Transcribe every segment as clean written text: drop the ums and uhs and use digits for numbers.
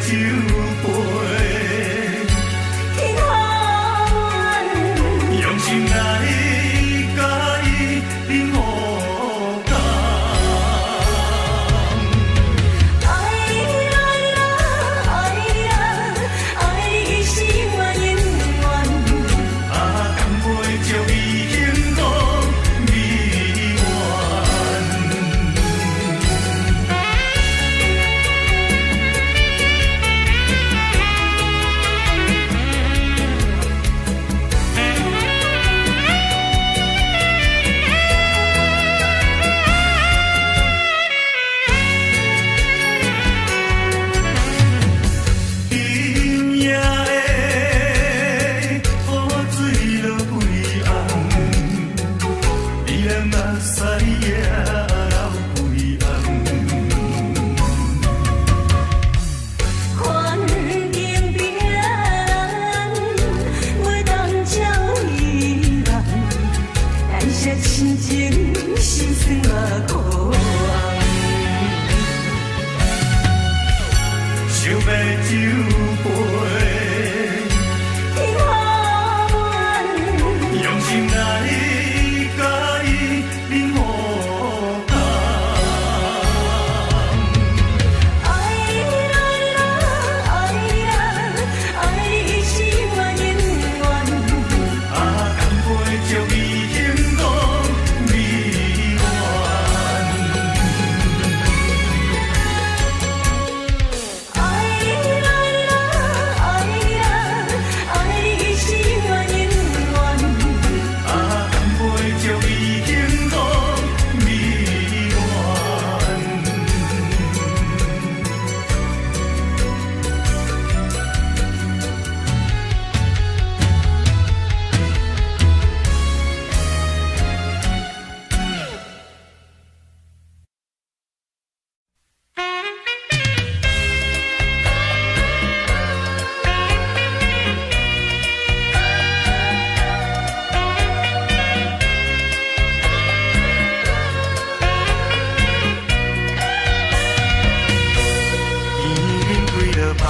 酒杯，天下用心來佮伊啉予干。愛啦啦，愛啦，愛你是我永遠。啊，乾杯祝伊幸福美滿。今夜的雨水落規暗，你的目屎也流規暗。環境變，袂當照彼人，但是親情心酸嘛苦紅。想欲酒杯，天下用心來佮伊啉予干。愛啦啦，愛啦，愛你是我永遠。啊，乾杯祝伊幸福美滿。愛啦啦，愛啦，愛你是我永遠。啊，乾杯祝伊幸福美滿。见面幾落擺，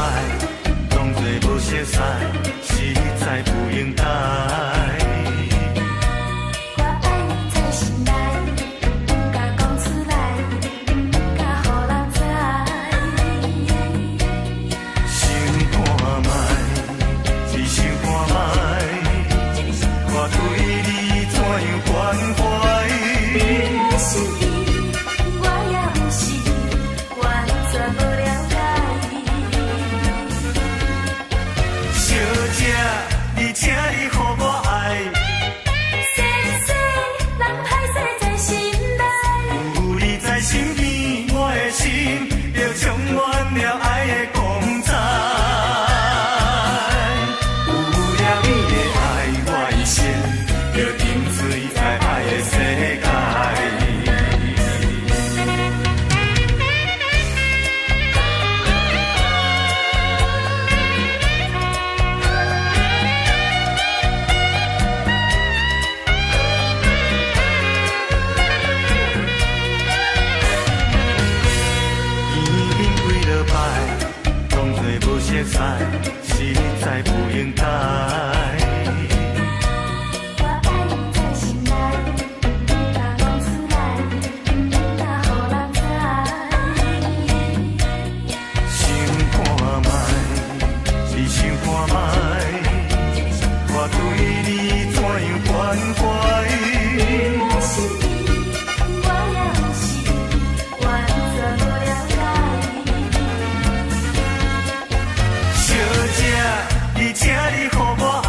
當作無熟似，實在不應該。我愛你在心內，毋敢講出來，毋敢予人知。想看覓，你想看覓，我對你怎樣關懷？你的心意，我也毋是完全無了解。小姐，你請你予我愛，先生，人歹勢在心內。有你在身邊，我的心就充滿了愛的光彩。有了你的愛，我一生就沉醉在愛的世界。見面幾落擺，當作無熟似，實在不應該。我愛你在心內，毋敢講出來，毋敢予人知。想看覓，你想看覓，我對你怎樣關懷？你的心意，我也毋是完全無了解。小姐，你請你予我愛，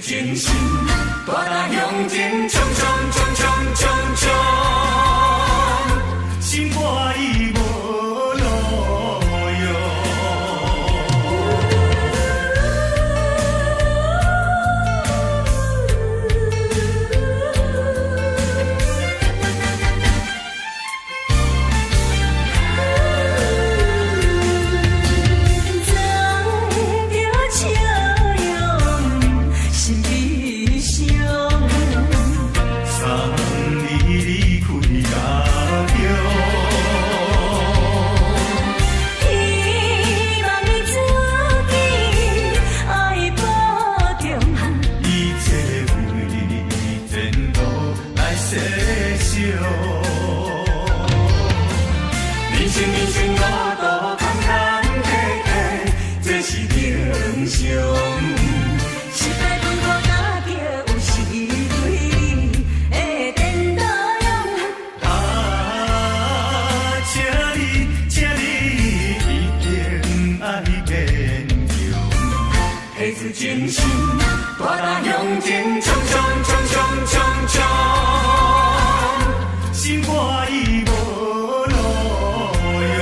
精神，大胆向前冲冲冲冲冲冲，心肝已无路用。藏著笑容，心悲傷。送你離開家鄉。希望你自己愛保重。一切為前途來設想。人生人生路途坎坎坷坷，這是平常。失敗困苦打擊，有時對你會顛倒用。啊，請你，請你一定愛堅強，提出精神，大膽向前衝衝衝衝衝衝，心肝已無路用。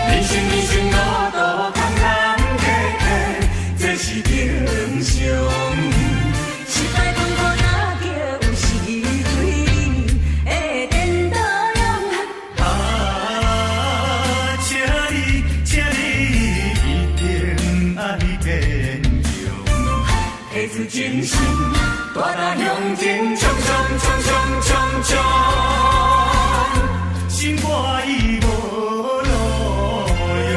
人生人生路途坎坎坷坷，這是平常。失敗困苦打擊，有時對你會顛倒用。啊，請你，請你一定愛堅強，提出精神，大膽向前衝衝衝衝衝衝，心肝已無路用。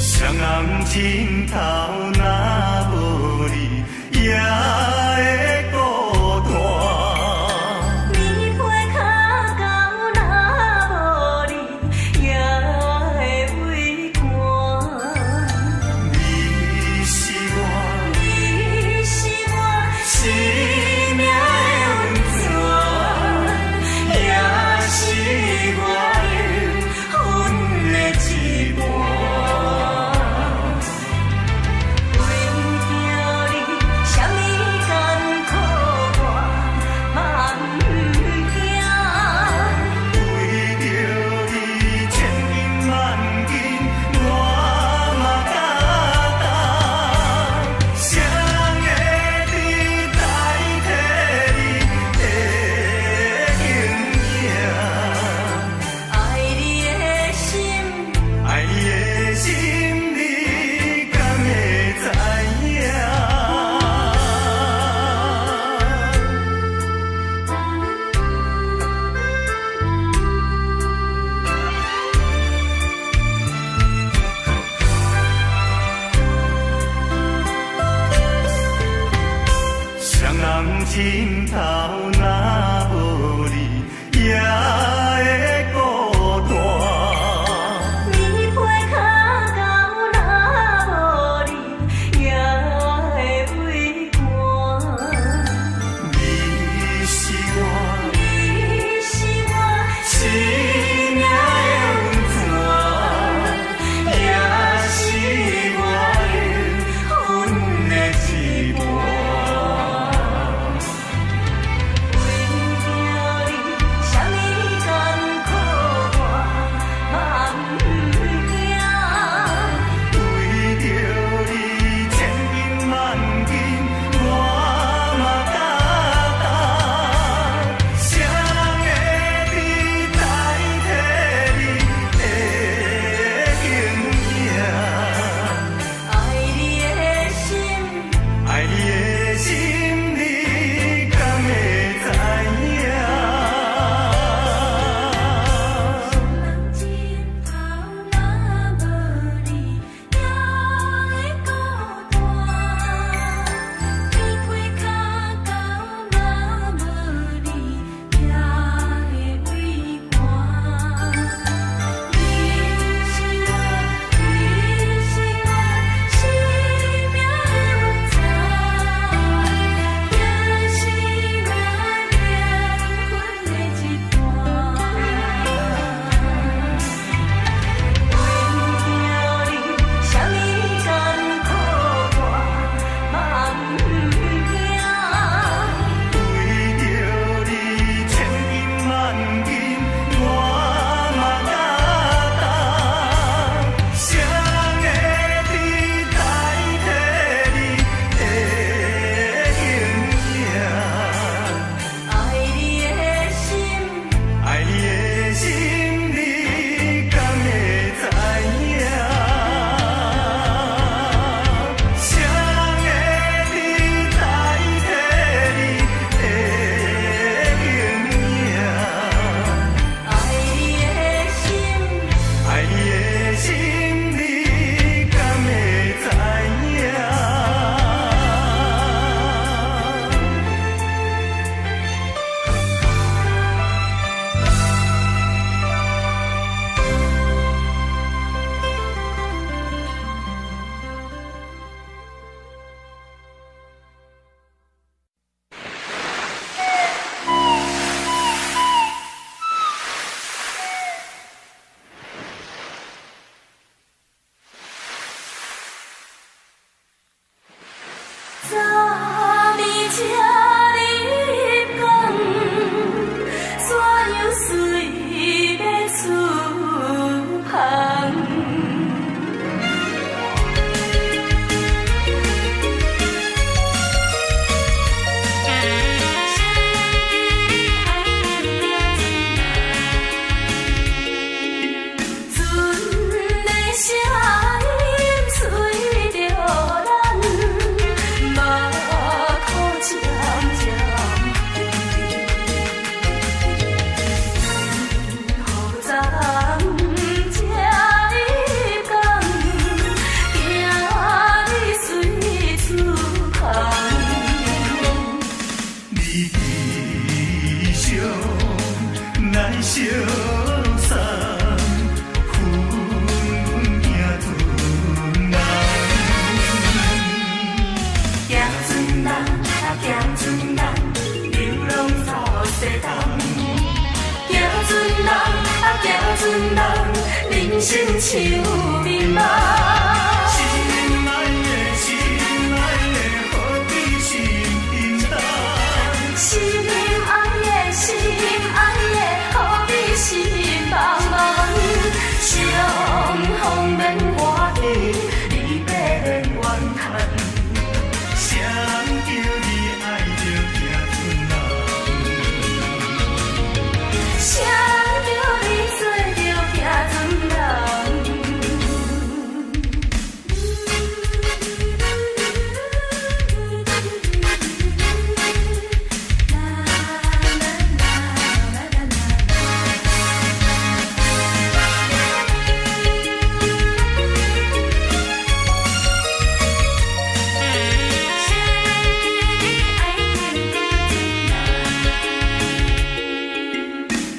雙人枕頭若無你，也會孤單。棉被跤狗若無你，也會畏寒。你是我你是我生命的温泉，也是我靈魂的一半。為著你，啥物艱苦我嘛毋驚。為著你，千金萬金我嘛敢擔。誰會當代替你的形影？愛你的心，愛你的心，你敢會知影？雙人枕頭若無你，也會孤單。棉被跤狗若無你，也會畏寒。你是我你是我生命的温泉，也是我靈魂的一半。為著你，啥物艱人，人生像眠夢。心愛的心愛的，何必心沉重？心愛的心愛的，何必心茫茫？相逢免歡喜，離別免怨嘆。誰人叫你愛著行船人？誰人叫你做著行船人？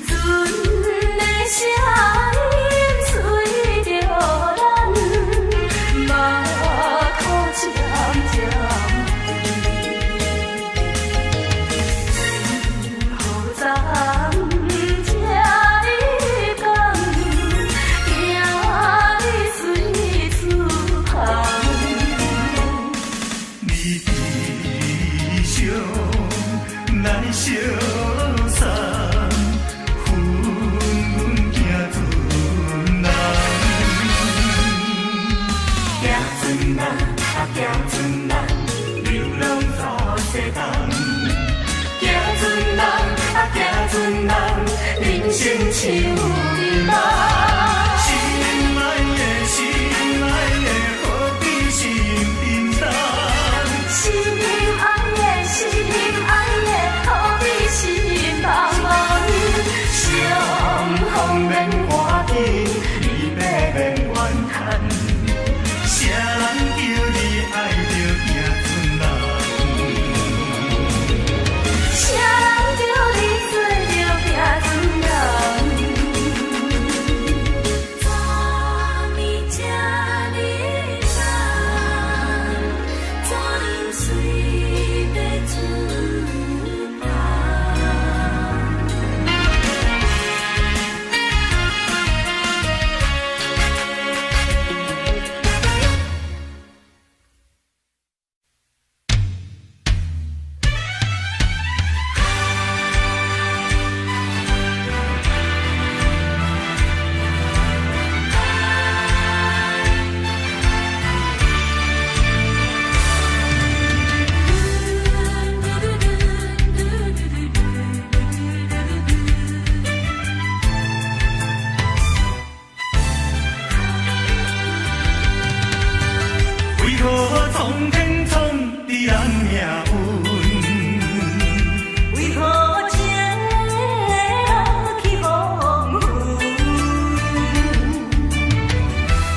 船的聲音隨著咱，目苦漸漸何昨才入港，行你随出航。你悲傷來相送，分阮行船人。行船人啊，行船人，流浪走世东。行船人啊，行船人，人生像眠夢。心愛的心愛的，何必心沉重？心愛的心愛的，何必心茫茫？相逢免歡喜，離別免怨嘆。誰人叫你愛著行船人？誰人叫你做著行船人？昨暝才入梦，怎样随欲出航？為何蒼天創治咱命運？為何情會老去黃昏？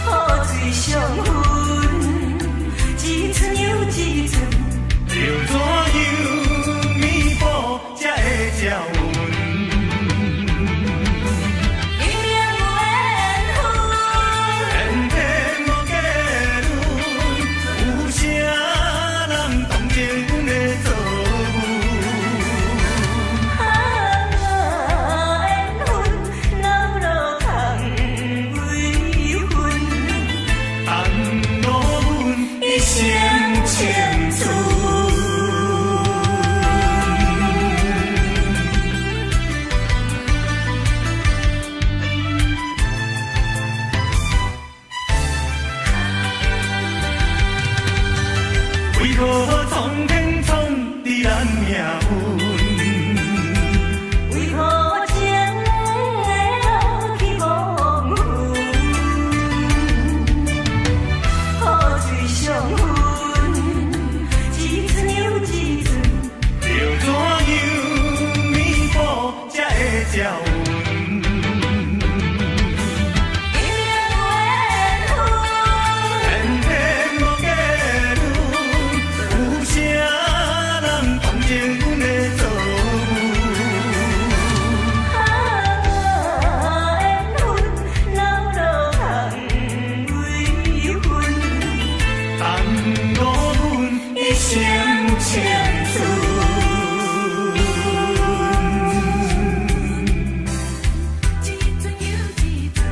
雨水相分，一寸又一寸。要怎樣彌補才會照阮？明明有緣分，偏偏無結論，有啥人同情阮的遭遇？啊，緣分老路空微分，耽誤阮一生青春。為何蒼天創治咱命運？為何情會老去黃昏？雨水相分，一寸又一寸。要怎樣彌補才會照阮？明明有緣分，偏偏無結論，有啥人同情阮的遭遇？啊，緣分老路空微分，耽誤阮一生青春。一寸又一寸。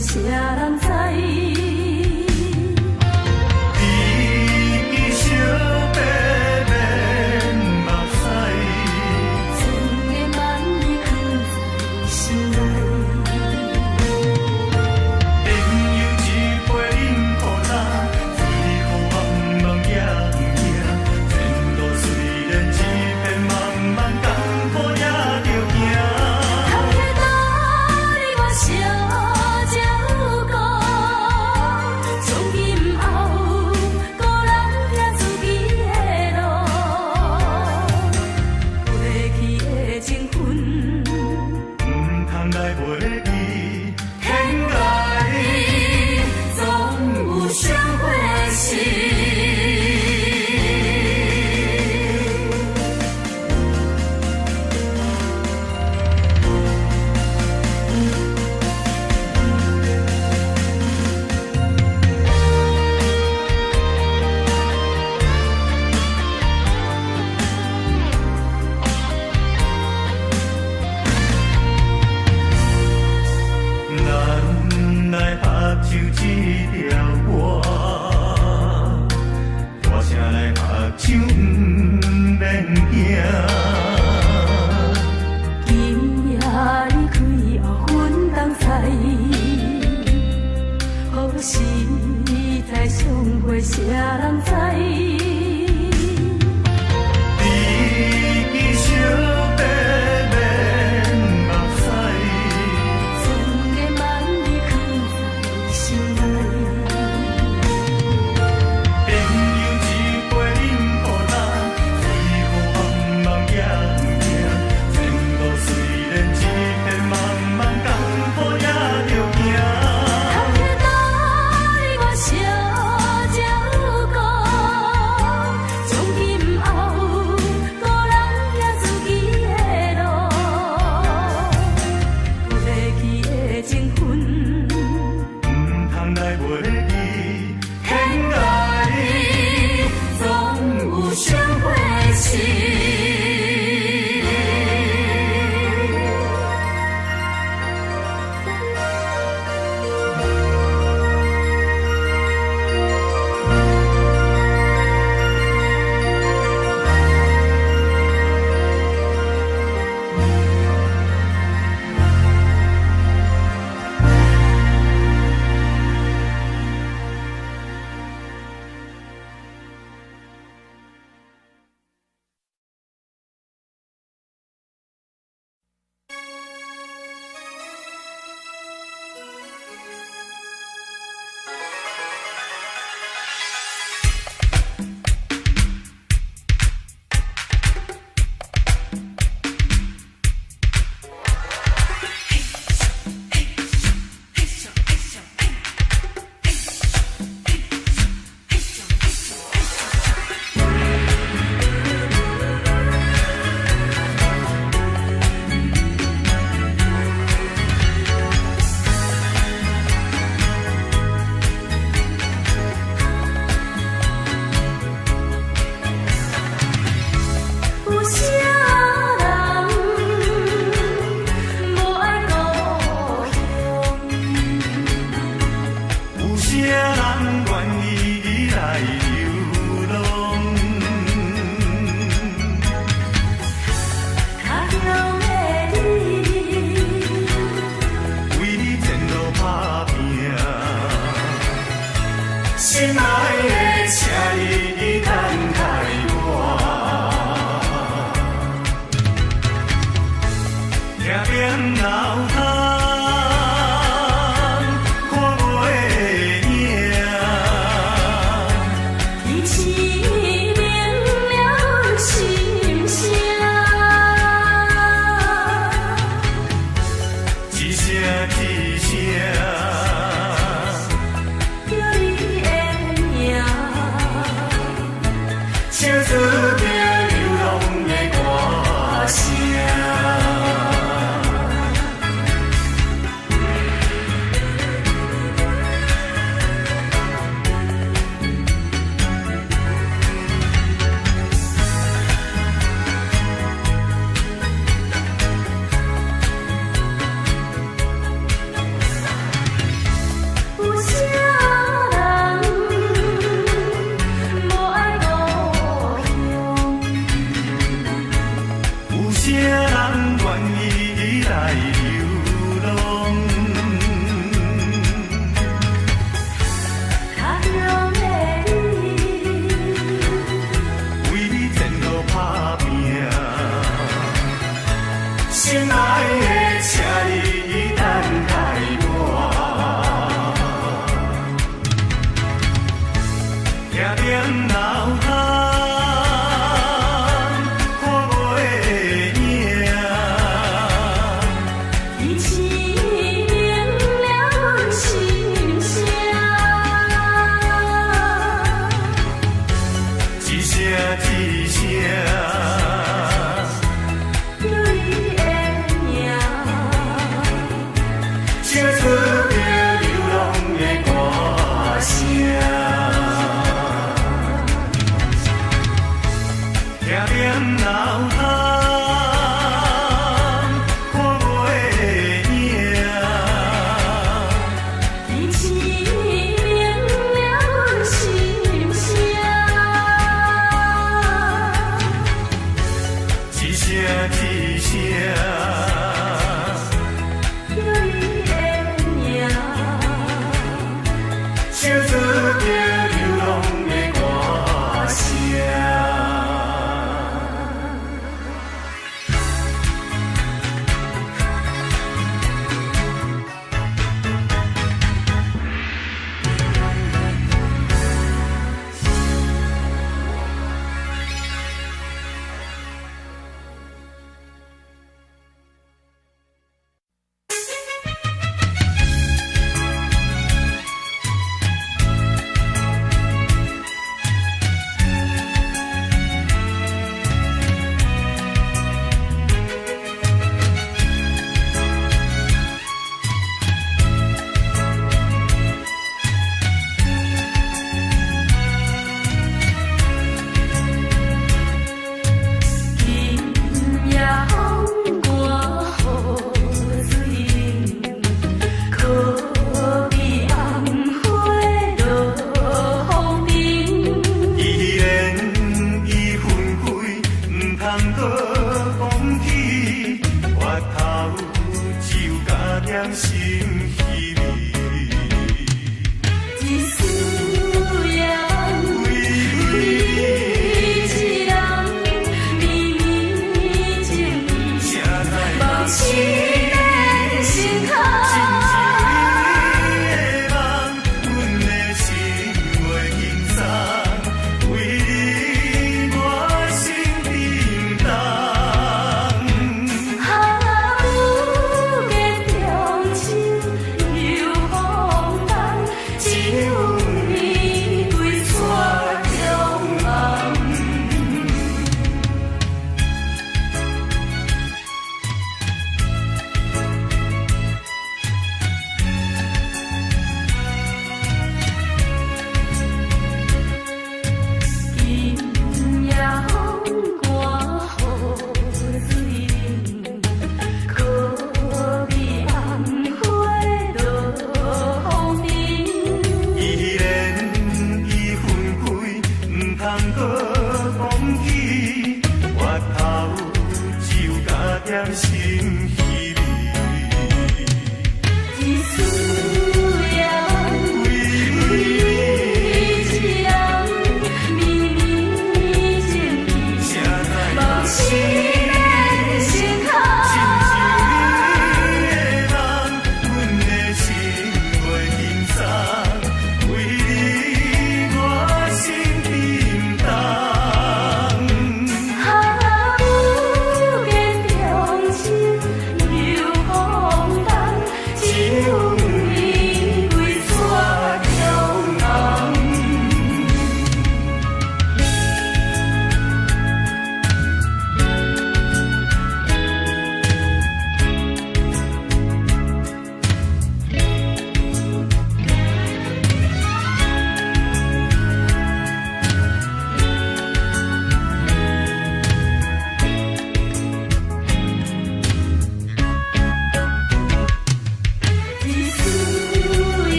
啥人知？知己相爬免目屎，千个万字囥在心內。朋友一杯飲予焦，醉予茫茫也毋驚。前路雖然一片茫茫，艱苦也著行。坎坷道你我相照顧，從今後孤人行自己的路，過去的情分，毋通來袂記，天涯總有相會時。咱來合唱這條歌，大聲來合唱，毋免驚。今夜你開後分東西，何時再相會，啥人知？知己相爬免目屎，千个萬字囥在心內。朋友一杯飲予焦，醉予茫茫也毋驚。前路雖然一片茫茫，艱苦也著行。坎坷道你我相照顧，從今後孤人行自己的路，過去的情分，毋通來袂記，天涯總有相會時。有啥人無愛故鄉？有啥人願意來流浪？跤中的你，為你前路打拼，心愛的，請你等待我。聽邊老窗，看袂影。你是明了阮心聲。一聲一聲，叫你的名，唱出著流浪的歌聲。你醒明了阮心声。一声一声，叫你的名，唱出著流浪的歌声。听点老汤，看袂影。你醒明了阮心声。一声一声，叫你的名，唱出著流浪的歌声。今夜風寒雨水冷，可比暗花落風尘。依然已分開，毋通閣講起，回頭只有加添心稀微。一絲緣，為為你一人，綿綿情意，誰在夢醒的心坎。真是你的夢，阮的心袂輕鬆，為你我心叮當。哈，不結中秋，又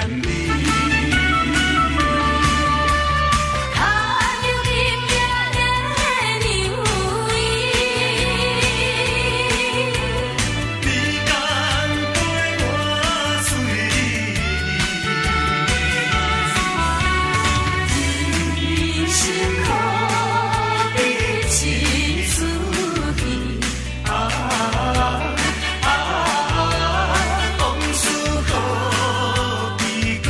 你。跤手入命的娘伊。你敢陪我随你？人生可比一出戲。啊啊！往事好比過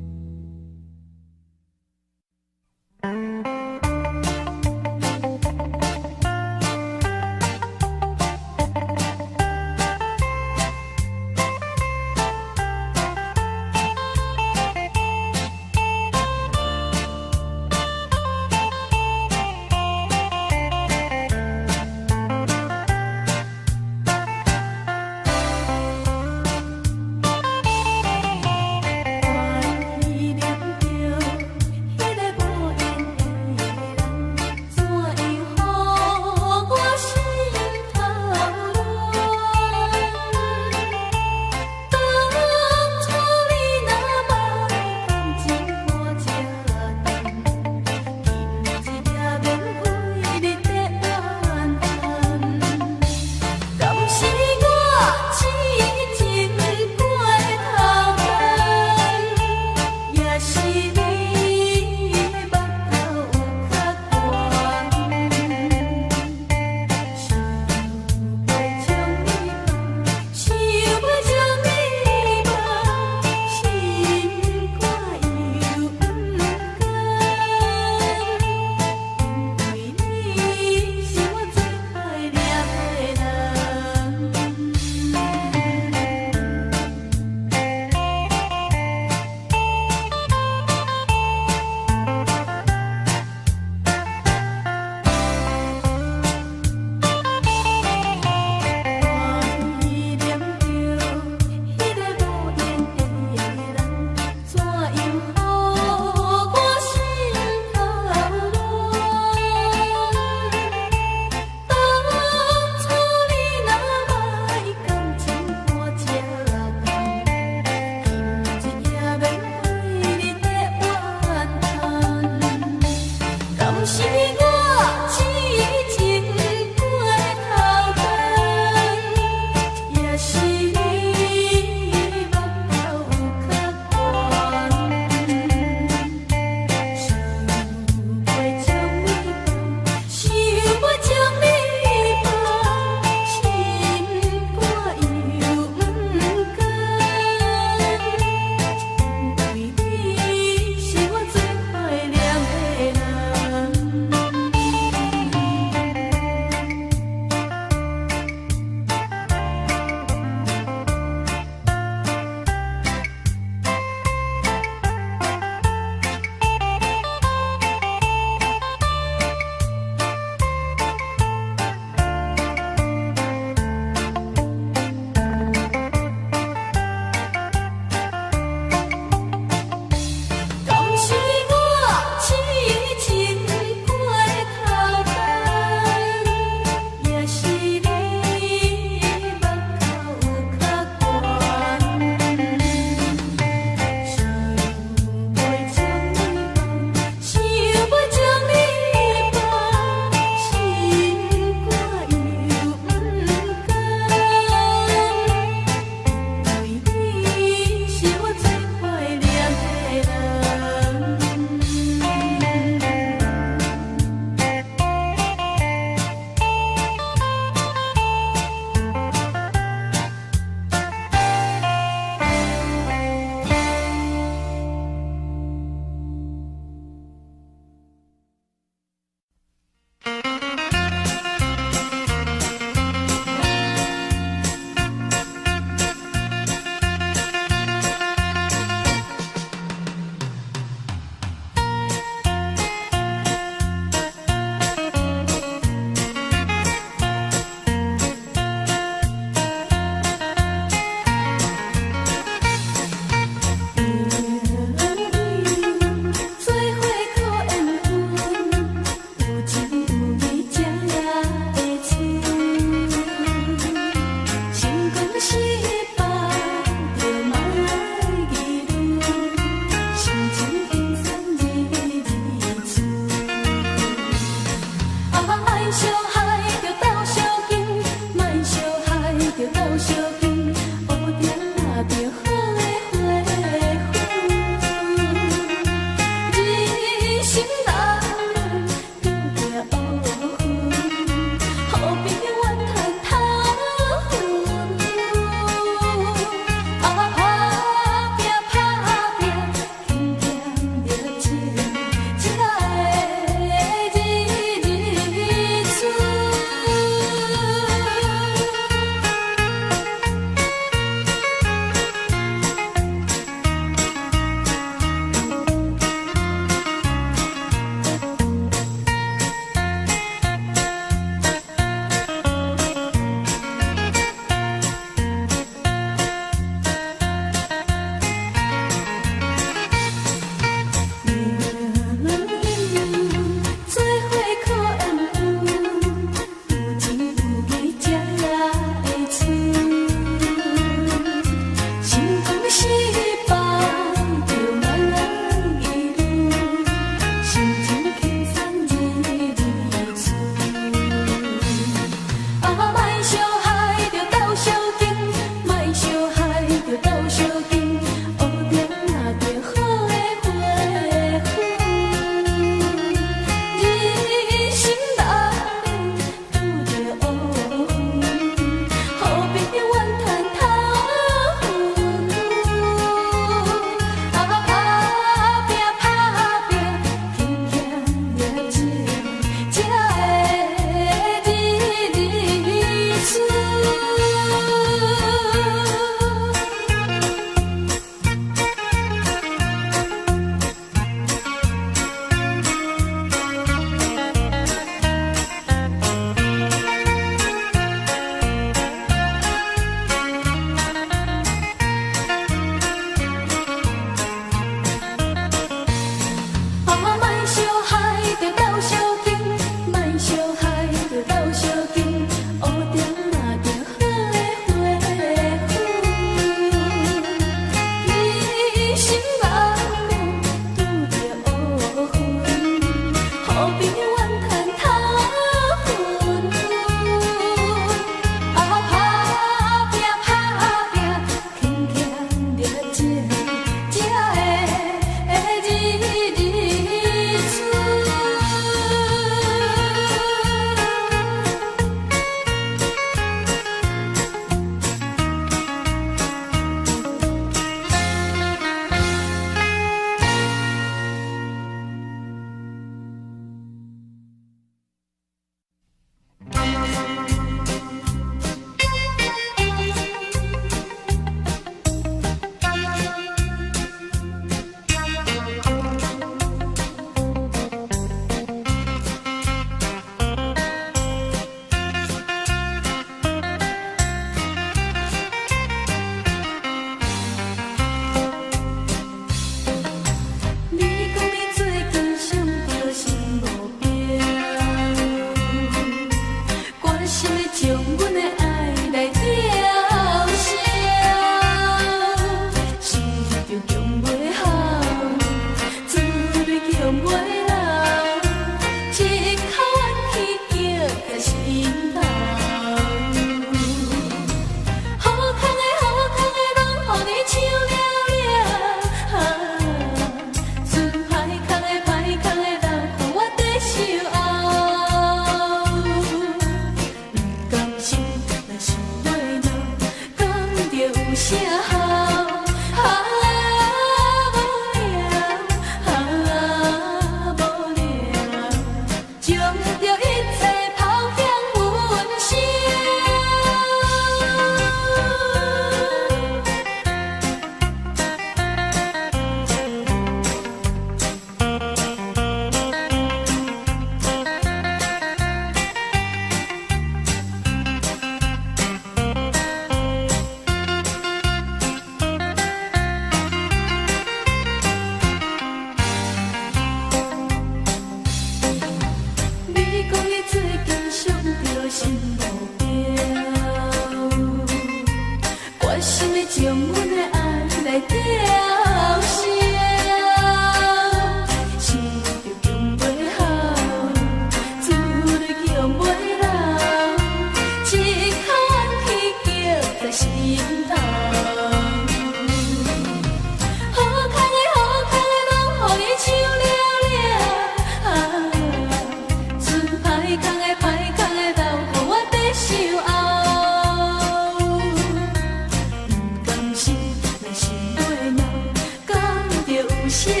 啥效？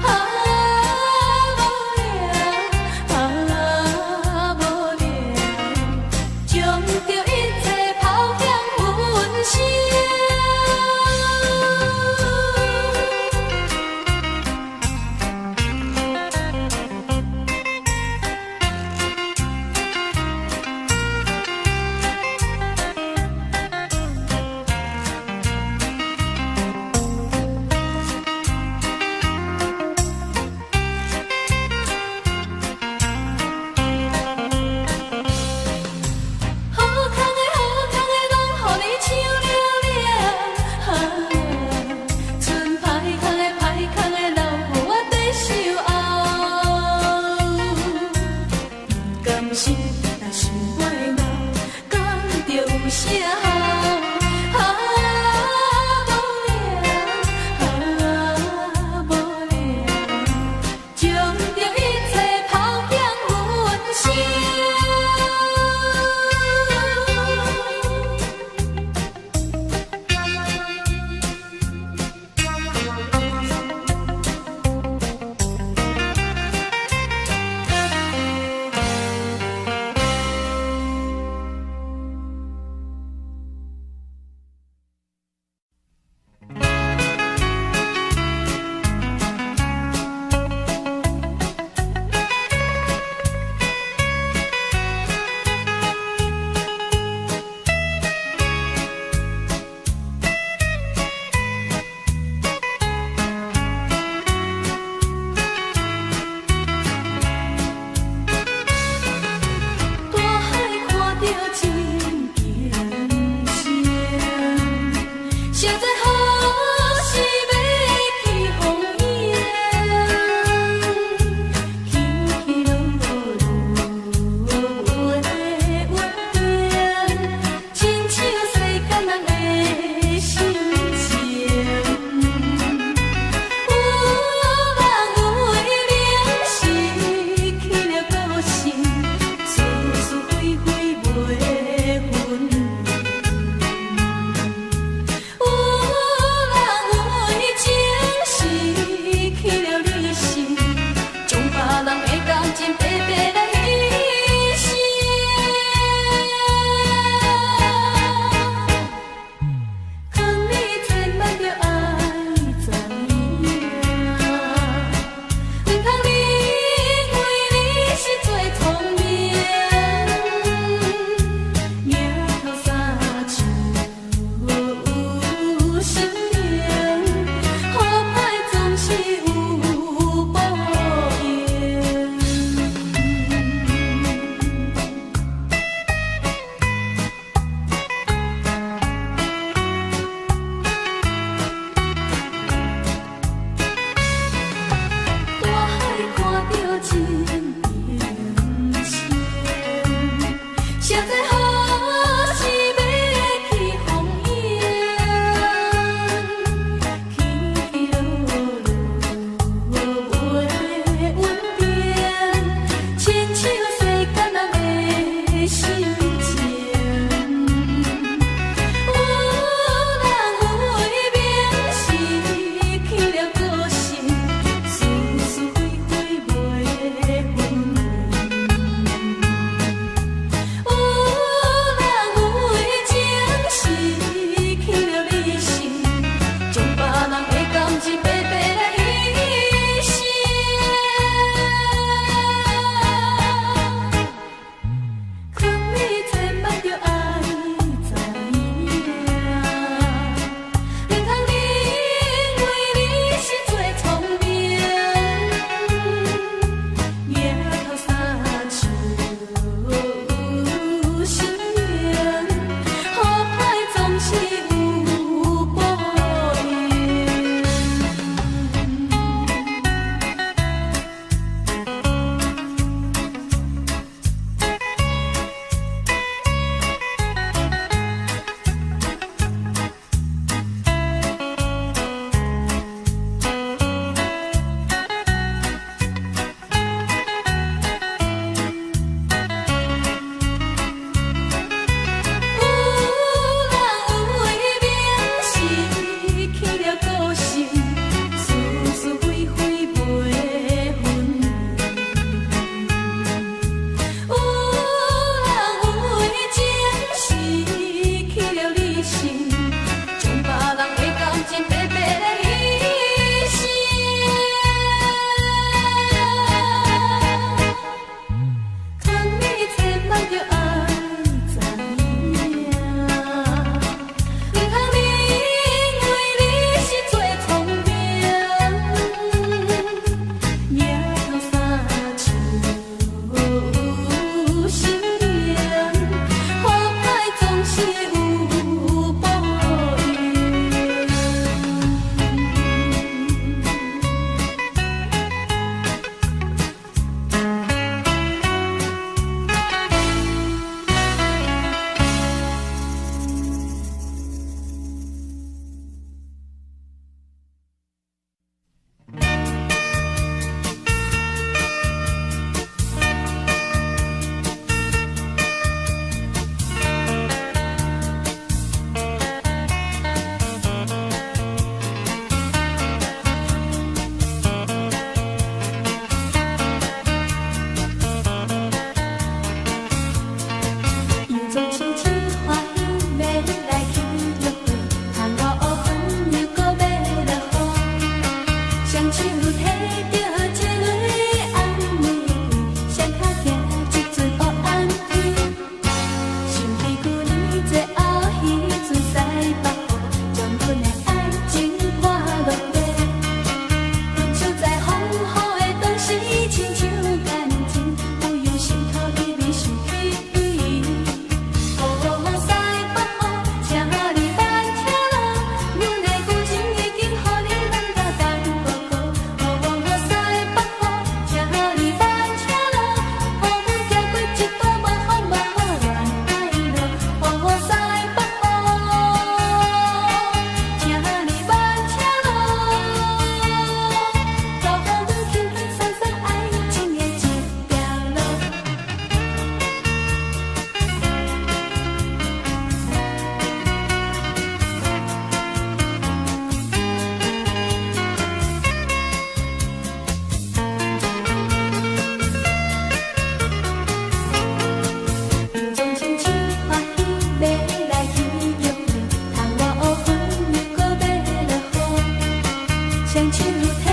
啊，無聊，啊，無聊，將著一切拋向雲霄。落地。亲像在風雨的當時，親像感情，不由心頭微微想起。雨西北雨，請你慢車路，阮的舊情已經予你軟甲乾糊糊。雨西北雨，請你慢車路，予阮行過一段無風無雨戀愛路。雨西北雨，請你慢車路，留予阮輕輕鬆鬆愛情的這條路。總親像歡喜欲來去約會，窗外烏雲又閣欲落雨，雙手提